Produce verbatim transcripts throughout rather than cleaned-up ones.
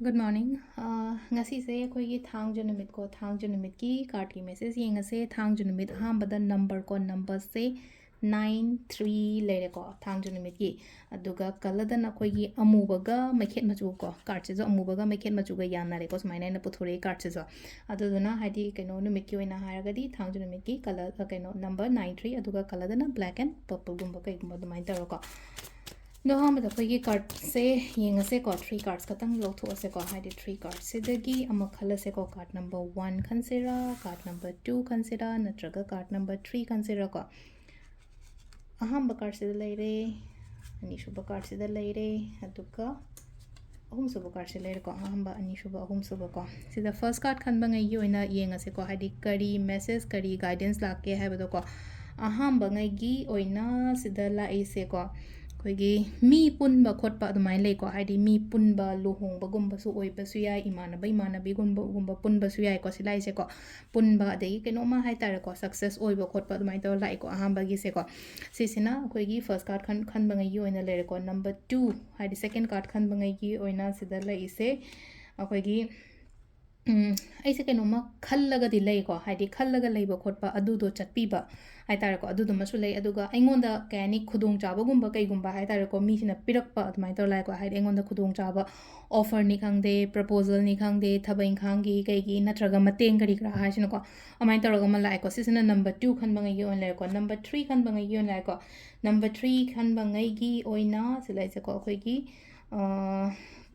Good morning. ꯑ, ꯉꯁꯤꯁꯦ ꯑꯩꯈꯣꯏꯒꯤ ꯊꯥꯡꯖ ꯅꯨꯃꯤꯠꯀꯣ, ꯊꯥꯡꯖ ꯅꯨꯃꯤꯠꯀꯤ cardꯀꯤ message ꯌꯦꯡꯉꯁꯦ꯫ ꯊꯥꯡꯖ ꯅꯨꯃꯤꯠ ꯑꯍꯥꯟꯕꯗ number ꯀꯣ, numberꯁꯦ nine three ꯂꯩꯔꯦꯀꯣ, ꯊꯥꯡꯖ ꯅꯨꯃꯤꯠꯀꯤ꯫ ꯑꯗꯨꯒ colourꯗꯅ ꯑꯩꯈꯣꯏꯒꯤ ꯑꯃꯨꯕꯒ ꯃꯩꯈꯦꯠ ꯃꯆꯨ ꯀꯣ, cardꯁꯤꯁꯨ ꯑꯃꯨꯕꯒ ꯃꯩꯈꯦꯠ ꯃꯆꯨꯒ ꯌꯥꯅꯔꯦꯀꯣ, ꯁꯨꯃꯥꯏꯅ ꯑꯩꯅ ꯄꯨꯊꯣꯔꯛꯑꯦ cardꯁꯤꯁꯨ꯫ ꯑꯗꯨꯗꯨꯅ ꯍꯥꯏꯗꯤ ꯀꯩꯅꯣ ꯅꯨꯃꯤꯠꯀꯤ ꯑꯣꯏꯅ ꯍꯥꯏꯔꯒꯗꯤ ꯊꯥꯡꯖ ꯅꯨꯃꯤꯠꯀꯤ colour, ꯑ, ꯀꯩꯅꯣ number nine three, ꯑꯗꯨꯒ colourꯗꯅ black and purpleꯒꯨꯝꯕ ꯀꯩꯒꯨꯝꯕ ꯑꯗꯨꯃꯥꯏꯅ ꯇꯧꯔꯒꯀꯣ꯫ ꯑꯗꯣ ꯑꯍꯥꯟꯕꯗ ꯑꯩꯈꯣꯏꯒꯤ cardꯁꯦ ꯌꯦꯡꯉꯁꯦꯀꯣ, three cards ꯈꯛꯇꯪ ꯂꯧꯊꯣꯛꯑꯁꯦꯀꯣ, ꯍꯥꯏꯗꯤ three cardꯁꯤꯗꯒꯤ ꯑꯃ ꯈꯜꯂꯁꯦꯀꯣ, card number one ꯈꯟꯁꯤꯔꯥ, card number two ꯈꯟꯁꯤꯔꯥ, ꯅꯠꯇ꯭ꯔꯒ card number three ꯈꯟꯁꯤꯔꯥꯀꯣ꯫ ꯑꯍꯥꯟꯕ cardꯁꯤꯗ ꯂꯩꯔꯦ, ꯑꯅꯤꯁꯨꯕ cardꯁꯤꯗ ꯂꯩꯔꯦ, ꯑꯗꯨꯒ ꯑꯍꯨꯝꯁꯨꯕ cardꯁꯤ ꯂꯩꯔꯦꯀꯣ, ꯑꯍꯥꯟꯕ, ꯑꯅꯤꯁꯨꯕ, ꯑꯍꯨꯝꯁꯨꯕꯀꯣ꯫ ꯁꯤꯗ first card ꯈꯟꯕꯉꯩꯒꯤ ꯑꯣꯏꯅ ꯌꯦꯡꯉꯁꯦꯀꯣ, ꯍꯥꯏꯗꯤ ꯀꯔꯤ message, ꯀꯔꯤ guidance ꯂꯥꯛꯀꯦ ꯍꯥꯏꯕꯗꯣꯀꯣ꯫ ꯑꯍꯥꯟꯕꯉꯩꯒꯤ ꯑꯣꯏꯅ ꯁꯤꯗ ꯂꯥꯛꯏꯁꯦꯀꯣ, ꯑꯩꯈꯣꯏꯒꯤ ꯃꯤ ꯄꯨꯟꯕ ꯈꯣꯠꯄ ꯑꯗꯨꯃꯥꯏꯅ ꯂꯩꯀꯣ, ꯍꯥꯏꯗꯤ ꯃꯤ ꯄꯨꯟꯕ, ꯂꯨꯍꯣꯡꯕꯒꯨꯝꯕꯁꯨ ꯑꯣꯏꯕꯁꯨ ꯌꯥꯏ, ꯏꯃꯥꯟꯅꯕ ꯏꯃꯥꯟꯅꯕꯤꯒꯨꯝꯕꯒꯨꯝꯕ ꯄꯨꯟꯕꯁꯨ ꯌꯥꯏꯀꯣ, ꯁꯤ ꯂꯥꯛꯏꯁꯦꯀꯣ꯫ ꯄꯨꯟꯕ, ꯑꯗꯒꯤ ꯀꯩꯅꯣꯝꯃ ꯍꯥꯏ ꯇꯥꯔꯦꯀꯣ, success ꯑꯣꯏꯕ ꯈꯣꯠꯄ ꯑꯗꯨꯃꯥꯏꯅ ꯇꯧꯔ ꯂꯥꯛꯏꯀꯣ ꯑꯍꯥꯟꯕꯒꯤꯁꯦꯀꯣ꯫ ꯁꯤꯁꯤꯅ ꯑꯩꯈꯣꯏꯒꯤ first card ꯈꯟ-, ꯈꯟꯕꯉꯩꯒꯤ ꯑꯣꯏꯅ ꯂꯩꯔꯦꯀꯣ꯫ Number two, ꯍꯥꯏꯗꯤ second card ꯈꯟꯕꯉꯩꯒꯤ ꯑꯣꯏꯅ ꯁꯤꯗ ꯂꯩꯏꯁꯦ ꯑꯩꯈꯣꯏꯒꯤ, ꯎꯝ, ꯑꯩꯁꯦ ꯀꯩꯅꯣꯝꯃ ꯈꯜꯂꯒꯗꯤ ꯂꯩꯀꯣ, ꯍꯥꯏꯗꯤ ꯈꯜꯂꯒ ꯂꯩꯕ ꯈꯣꯠꯄ ꯑꯗꯨꯗꯣ ꯆꯠꯄꯤꯕ ꯍꯥꯏ ꯇꯥꯔꯦꯀꯣ, ꯑꯗꯨꯗꯨꯃꯁꯨ ꯂꯩ꯫ ꯑꯗꯨꯒ ꯑꯩꯉꯣꯟꯗ ꯀꯩ ꯍꯥꯏꯅꯤ, ꯈꯨꯗꯣꯡꯆꯥꯕꯒꯨꯝꯕ ꯀꯩꯒꯨꯝꯕ ꯍꯥꯏ ꯇꯥꯔꯦꯀꯣ, ꯃꯤꯁꯤꯅ ꯄꯤꯔꯛꯄ ꯑꯗꯨꯃꯥꯏꯅ ꯇꯧꯔ ꯂꯥꯛꯑꯦꯀꯣ, ꯍꯥꯏꯗꯤ ꯑꯩꯉꯣꯟꯗ ꯈꯨꯗꯣꯡꯆꯥꯕ offerꯅꯤ ꯈꯪꯗꯦ, proposalꯅꯤ ꯈꯪꯗꯦ, ꯊꯕꯛ ꯏꯪꯈꯥꯡꯒꯤ ꯀꯩꯒꯤ ꯅꯠꯇ꯭ꯔꯒ ꯃꯇꯦꯡ ꯀꯔꯤ ꯀꯔꯥ ꯍꯥꯏꯁꯤꯅꯀꯣ, ꯑꯗꯨꯃꯥꯏꯅ ꯇꯧꯔꯒ ꯑꯃ ꯂꯥꯛꯑꯦꯀꯣ꯫ ꯁꯤꯁꯤꯅ number two ꯈꯟꯕꯉꯩꯒꯤ ꯑꯣꯏꯅ ꯂꯩꯔꯦꯀꯣ꯫ Number three ꯈꯟꯕꯉꯩꯒꯤ ꯑꯣꯏꯅ ꯂꯥꯛꯑꯦꯀꯣ꯫ Number three ꯈꯟꯕꯉꯩꯒꯤ ꯑꯣꯏꯅ ꯁꯤ ꯂꯩꯁꯦꯀꯣ, ꯑꯩꯈꯣꯏꯒꯤ, ꯑ,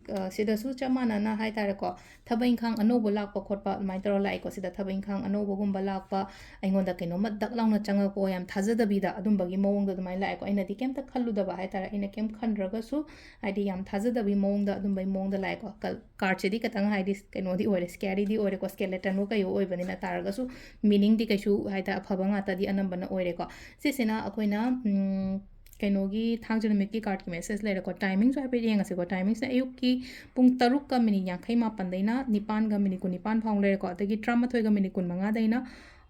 ꯑ, ꯁꯤꯗꯁꯨ ꯆꯞ ꯃꯥꯟꯅꯅ ꯍꯥꯏ ꯇꯥꯔꯦꯀꯣ, ꯊꯕꯛ ꯏꯪꯈꯥꯡ ꯑꯅꯧꯕ ꯂꯥꯛꯄ ꯈꯣꯠꯄ ꯑꯗꯨꯃꯥꯏꯅ ꯇꯧꯔ ꯂꯥꯛꯑꯦꯀꯣ꯫ ꯁꯤꯗ ꯊꯕꯛ ꯏꯪꯈꯥꯡ ꯑꯅꯧꯕꯒꯨꯝꯕ ꯂꯥꯛꯄ, ꯑꯩꯉꯣꯟꯗ ꯀꯩꯅꯣꯝꯃ ꯗꯛ ꯂꯥꯎꯅ ꯆꯪꯉꯛꯄ, ꯌꯥꯝ ꯊꯥꯖꯗꯕꯤꯗ ꯑꯗꯨꯝꯕꯒꯤ ꯃꯑꯣꯡꯗ ꯑꯗꯨꯃꯥꯏꯅ ꯂꯥꯛꯑꯦꯀꯣ꯫ ꯑꯩꯅꯗꯤ ꯀꯩꯝꯇ ꯈꯜꯂꯨꯗꯕ ꯍꯥꯏ ꯇꯥꯔꯦ, ꯑꯩꯅ ꯀꯩꯝ ꯈꯟꯗ꯭ꯔꯒꯁꯨ, ꯍꯥꯏꯗꯤ ꯌꯥꯝ ꯊꯥꯖꯗꯕꯒꯤ ꯃꯑꯣꯡꯗ ꯑꯗꯨꯝꯕꯒꯤ ꯃꯑꯣꯡꯗ ꯂꯥꯛꯑꯦꯀꯣ꯫ ꯀ-, cardꯁꯤꯗꯤ ꯈꯤꯇꯪ ꯍꯥꯏꯗꯤ ꯀꯩꯅꯣꯗꯤ ꯑꯣꯏꯔꯦ, scaryꯗꯤ ꯑꯣꯏꯔꯦꯀꯣ, skeletonꯕꯨ ꯀꯩꯕꯨ ꯑꯣꯏꯕꯅꯤꯅ, ꯇꯥꯔꯒꯁꯨ meaningꯗꯤ ꯀꯩꯁꯨ ꯍꯥꯏꯗꯤ ꯑꯐꯕ ꯉꯥꯛꯇꯗꯤ ꯑꯅꯝꯕꯅ ꯑꯣꯏꯔꯦꯀꯣ꯫ ꯁꯤꯁꯤꯅ ꯑꯩꯈꯣꯏꯅ, ꯎꯝ, ꯀꯩꯅꯣꯒꯤ ꯊꯥꯡꯖ ꯅꯨꯃꯤꯠꯀꯤ cardꯀꯤ message ꯂꯩꯔꯦꯀꯣ꯫ Timingꯁꯨ ꯍꯥꯏꯐꯦꯠ ꯌꯦꯡꯉꯁꯤꯀꯣ꯫ Timingꯁꯦ ꯑꯌꯨꯛꯀꯤ ꯄꯨꯡ ꯇꯔꯨꯛꯀ minute ꯌꯥꯡꯈꯩ ꯃꯥꯄꯟꯗꯩꯅ ꯅꯤꯄꯥꯟꯒ minute ꯀꯨꯟꯅꯤꯄꯥꯟ ꯐꯥꯎ ꯂꯩꯔꯦꯀꯣ꯫ ꯑꯗꯒꯤ ꯇꯔꯥꯃꯥꯊꯣꯏꯒ minute ꯀꯨꯟꯃꯉꯥꯗꯩꯅ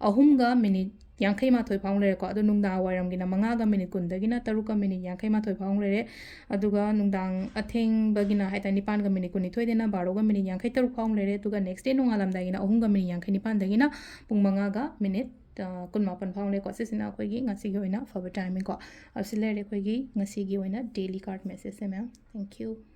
ꯑꯍꯨꯝꯒ minute ꯌꯥꯡꯈꯩ ꯃꯥꯊꯣꯏ ꯐꯥꯎ ꯂꯩꯔꯦꯀꯣ꯫ ꯑꯗꯣ ꯅꯨꯡꯗꯥꯡ ꯋꯥꯏꯔꯝꯒꯤꯅ ꯃꯉꯥꯒ ꯃꯤꯅꯤꯠ ꯀꯨꯟꯗꯒꯤꯅ ꯇꯔꯨꯛꯀ ꯃꯤꯅꯤꯠ ꯌꯥꯡꯈꯩ ꯃꯥꯊꯣꯏ ꯐꯥꯎ ꯂꯩꯔꯦ꯫ ꯑꯗꯨꯒ ꯅꯨꯡꯗꯥꯡ ꯑꯊꯦꯡꯕꯒꯤꯅ ꯍꯥꯏ ꯇꯥꯔꯦ ꯅꯤꯄꯥꯟꯒ ꯃꯤꯅꯤꯠ ꯀꯨꯟꯅꯤꯊꯣꯏꯗꯩꯅ ꯕꯥꯔꯣꯒ ꯃꯤꯅꯤꯠ ꯌꯥꯡꯈꯩ ꯇꯔꯨꯛ ꯐꯥꯎ ꯂꯩꯔꯦ꯫ ꯑꯗꯨꯒ next day ꯅꯣꯡꯉꯥꯜꯂꯝꯗꯥꯏꯒꯤꯅ ꯑꯍꯨꯝꯒ ꯃꯤꯅꯤꯠ ꯌꯥꯡꯈꯩ ꯅꯤꯄꯥꯟꯗꯒꯤꯅ ꯄꯨꯡ ꯃꯉꯥꯒ ꯃꯤꯅꯤꯠ, ꯑ, ꯀꯨꯟꯃꯥꯄꯟ ꯐꯥꯎ ꯂꯩꯔꯦꯀꯣ꯫ ꯁꯤꯁꯤꯅ ꯑꯩꯈꯣꯏꯒꯤ ꯉꯁꯤꯒꯤ ꯑꯣꯏꯅ ꯑꯐꯕ timing ꯀꯣ꯫ ꯑꯁꯤ ꯂꯩꯔꯦ ꯑꯩꯈꯣꯏꯒꯤ ꯉꯁꯤꯒꯤ ꯑꯣꯏꯅ daily card message say, ma'am. Thank you.